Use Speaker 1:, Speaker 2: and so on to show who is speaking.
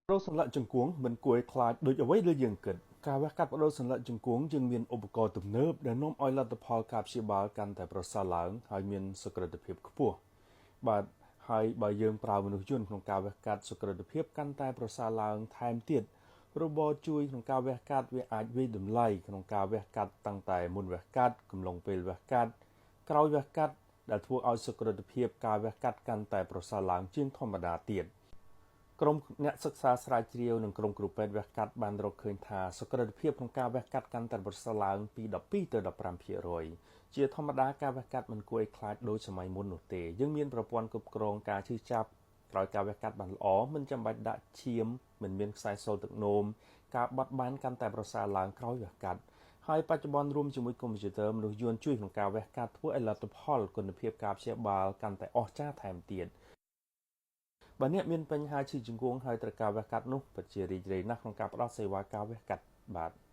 Speaker 1: ប្ដូរសន្លឹកជង្គង់មិនគួរឲ្យខ្លាចដូចអ្វីដែលយើងគិតការវះកាត់ប្ដូរសន្លឹកជង្គង់យើងមានឧបករណ៍ទំនើបដែលនាំឲ្យលទ្ធផលការព្យាបាលកាន់តែប្រសើរឡើងហើយមានសុក្រឹតភាពខ្ពស់បាទហើយបើយើងប្រើមនុស្សយន្តក្នុងការវះកាត់សុក្រឹតភាពកាន់តែប្រសើរឡើងថែមទៀត robot ជួយក្នុងការវះកាត់វាអាចវាយតម្លៃក្នុងការវះកាត់តាំងតែមុនវះកាត់កំឡុងពេលវះកាត់ក្រោយវះកាត់ដែលធ្វើឲ្យសុក្រឹតភាពការវះកាត់កាន់តែប្រសើរឡើងជាងធម្មតាទៀតក្រុមអ្នកសិក្សាស្រាវជ្រាវនិងក្រុមគ្រូពេទ្យវះកាត់បានរកឃើញថាសុក្រឹតភាពក្នុងការវះកាត់កាន់តែប្រសើរឡើងពី12ទៅ15%ជាធម្មតាការវះកាត់មិនគួរឲ្យខ្លាចដូចសម័យមុននោះទេយើងមានប្រព័ន្ធគ្រប់គ្រងការឈឺចាប់ក្រោយការវះកាត់បានល្អមិនចាំបាច់ដាក់ឈាមមិនមានខ្សែសូលទឹកនោមការបត់បែនកាន់តែប្រសើរឡើងក្រោយវះកាត់ហើយបច្ចុប្បន្នរួមជាមួយកុំព្យូទ័រមនុស្សយន្តជួយក្នុងការវះកាត់ធ្វើឲ្យលទ្ធផលគុណភាពការព្យាបាលកាន់តែអស្ចារ្យថែមទៀតបើអ្នកមានបញ្ហាឈឺជង្គង់ហើយត្រូវការវះកាត់នោះពិតជារីករាយណាស់ក្នុងការផ្ដល់សេវាការវះកាត់បាទ។